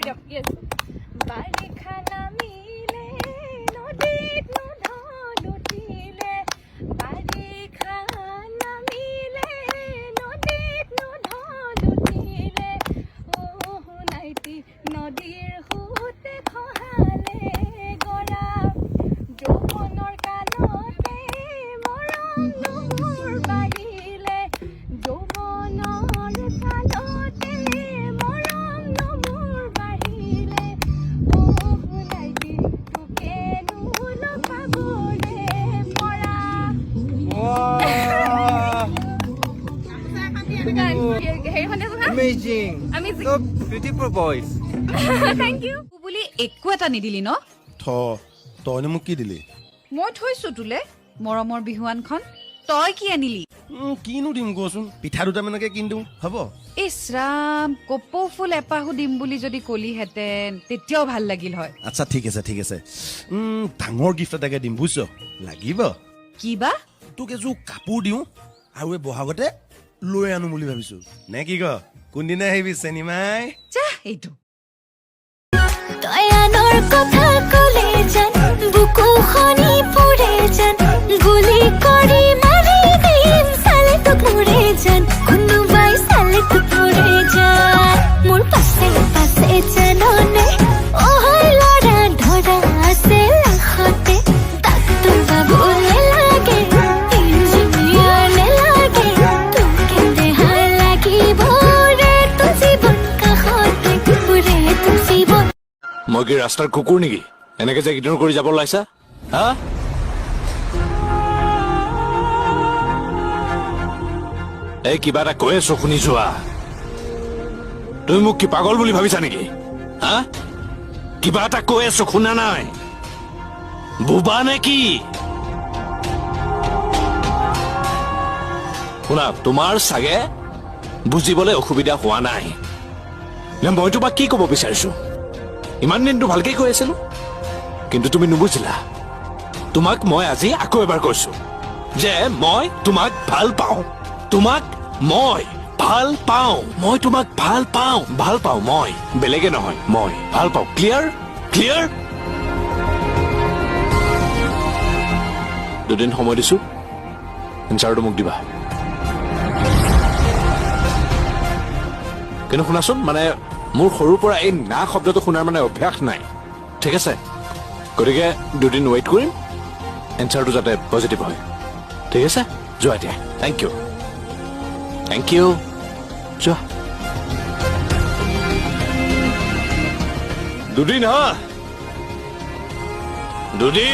দিয়ক। য়েছ। বাৰিষা নামিলে নদীত নো ঢল উঠিলে, বাৰিষা নামিলে নদীত নো ঢল উঠিলে, অ সোণাইটি নদীৰ সোঁতে খহালে গৰা, যৌৱনৰ কালতে মৰম মোৰ বাঢ়িলে, যৌৱনৰ কালতে মৰম মোৰ বাঢ়িলে, অ সোণাইটি তোকেনো লগাবৰে পৰা। Wow! হেৰিখন দিয়াচোন হা। Amazing! Amazing. So beautiful voice. Thank you. বুলি একো এটা নিদিলি ন? থ, তইনো মোক কি দিলি? মই থৈছো তোলে মৰমৰ বিহুৱানখন, তই কি আনিলি? কিনো দিম কচোন? পিঠা দুটামানকে কিনি দিওঁ, হ'ব? ইছ ৰাম, কপৌ ফুল এপাহো দিম বুলি যদি কলিহেঁতেন, তেতিয়াও ভাল লাগিল হয়। আচ্ছা, ঠিক আছে, ঠিক আছে। ডাঙৰ গিফ্ট এটাকে দিম, বুজিছ? লাগিব। কি বা? তোক এযোৰ কাপোৰ দিওঁ আৰু এই বহাগতে লৈ আনো বুলি ভাবিছো, নে কি ক? কোনদিনা আহিবি চেনিমাই? যা এইটো। তই আনৰ কথা কলে জান বুকুখনি পুৰে জান, গুলি কৰি মাৰি দিম চালে তোক মোৰে জান, কোনোবাই চালে তোক মোৰে জান। মোৰ পাছে পাছে জাননে অহা ল'ৰা ধৰা আছে লাখতে, ডাক্তৰ বাবুলে লাগে, ইঞ্জিনিয়াৰলে লাগে, তোকে দেহা লাগিব ৰে তোৰ জীৱন কাষতে ৰে তোৰ জীৱন। মই কি ৰাস্তাৰ কুকুৰ নেকি, এনেকে যে ইগনোৰ কৰি যাব ওলাইছা, হা? এই, কিবা এটা কৈ আছো, শুনি যোৱা। তুমি মোক কি পাগল বুলি ভাবিছা নেকি, হা? কিবা এটা কৈ আছো, শুনা নাই? বোবা নে কি? শুনা, তোমাৰ চাগে বুজিবলৈ অসুবিধা হোৱা নাই নে মই তোমাক কি ক'ব বিচাৰিছো? ইমান দিনটো ভালকে কৈ আছিলো, কিন্তু তুমি নুবুজিলা। তোমাক মই আজি আকৌ এবাৰ কৈছো যে মই তোমাক ভাল পাওঁ। তোমাক মই ভাল পাওঁ। মই তোমাক ভাল পাওঁ, ভাল পাওঁ মই, বেলেগে নহয়, মই ভাল পাওঁ। ক্লিয়াৰ? ক্লিয়াৰ? দুদিন সময় দিছো, এনচাৰটো মোক দিবা। কিন্তু শুনাচোন, মানে মোৰ সৰুৰ পৰা এই না শব্দটো শুনাৰ মানে অভ্যাস নাই, ঠিক আছে? গতিকে দুদিন ৱেইট কৰিম, এনচাৰটো যাতে পজিটিভ হয়, ঠিক আছে? যোৱা এতিয়া। Thank U, thank U, যোৱা। দুদিন, হা, দুদিন।